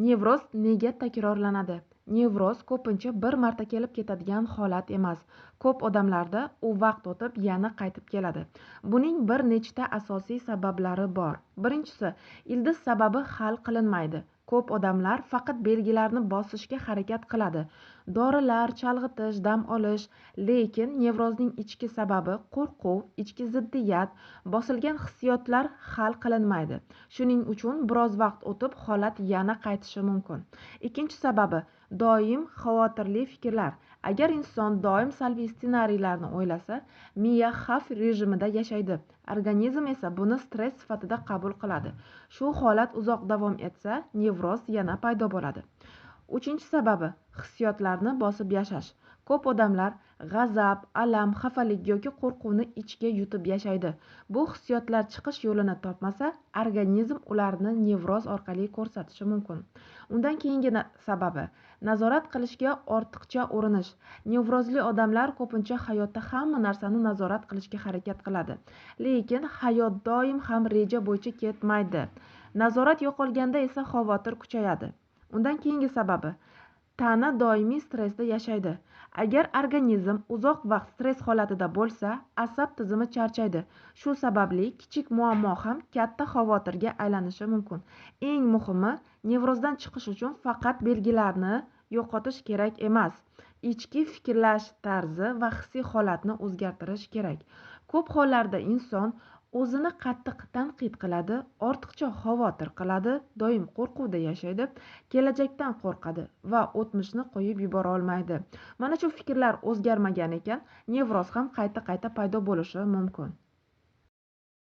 Nevroz nega takrorlanadi? Nevroz ko'pincha bir marta kelib ketadigan holat emas. Ko'p odamlarda u vaqt o'tib yana qaytib keladi. Buning bir nechta asosiy sabablari bor. Birinchisi, ildiz sababi hal qilinmaydi. Ko'p odamlar faqat belgilarni bosishga harakat qiladi. Dorilar, chalg'itish, dam olish, lekin nevrozning ichki sababi qo'rquv, ichki ziddiyat, bosilgan hissiyotlar hal qilinmaydi. Shuning uchun biroz vaqt o'tib holat yana qaytishi mumkin. Ikkinchi sababi doim xavotirli fikrlar. Agar inson doim salbiy ssenariylarni o'ylasa, miya xavf rejimida yashaydi. Organizm esa buni stress sifatida qabul qiladi. Shu holat uzoq davom etsa, nevroz yana paydo bo'ladi. Uchinchi sababi hissiyotlarni bosib yashash. Ko'p odamlar g'azab, alam, xafalik yoki qo'rquvni ichga yutib yashaydi. Bu hissiyotlar chiqish yo'lini topmasa, organizm ularni nevroz orqali ko'rsatishi mumkin. Undan keyingi sababi nazorat qilishga ortiqcha urinish. Nevrozli odamlar ko'pincha hayotda hamma narsani nazorat qilishga harakat qiladi. Lekin hayot doim ham reja bo'yicha ketmaydi. Nazorat yo'qolganda esa xavotir kuchayadi. Undan keyingi sababi tana doimiy stressda yashaydi. Agar organizm uzoq vaqt stress holatida bo'lsa, asab tizimi charchaydi. Shu sababli kichik muammo ham katta xavotirga aylanishi mumkin. Eng muhimi, nevrozdan chiqish uchun faqat belgilarni yo'qotish kerak emas. Ichki fikrlash tarzi va hissiy holatni o'zgartirish kerak. Ko'p hollarda inson o'zini qattiq tanqid qiladi, ortiqcha xavotir qiladi, doim qo'rquvda yashaydi, kelajakdan qo'rqadi va o'tmishni qo'yib yubora olmaydi. Mana shu fikrlar o'zgarmagan ekan, nevroz ham qayta-qayta paydo bo'lishi mumkin.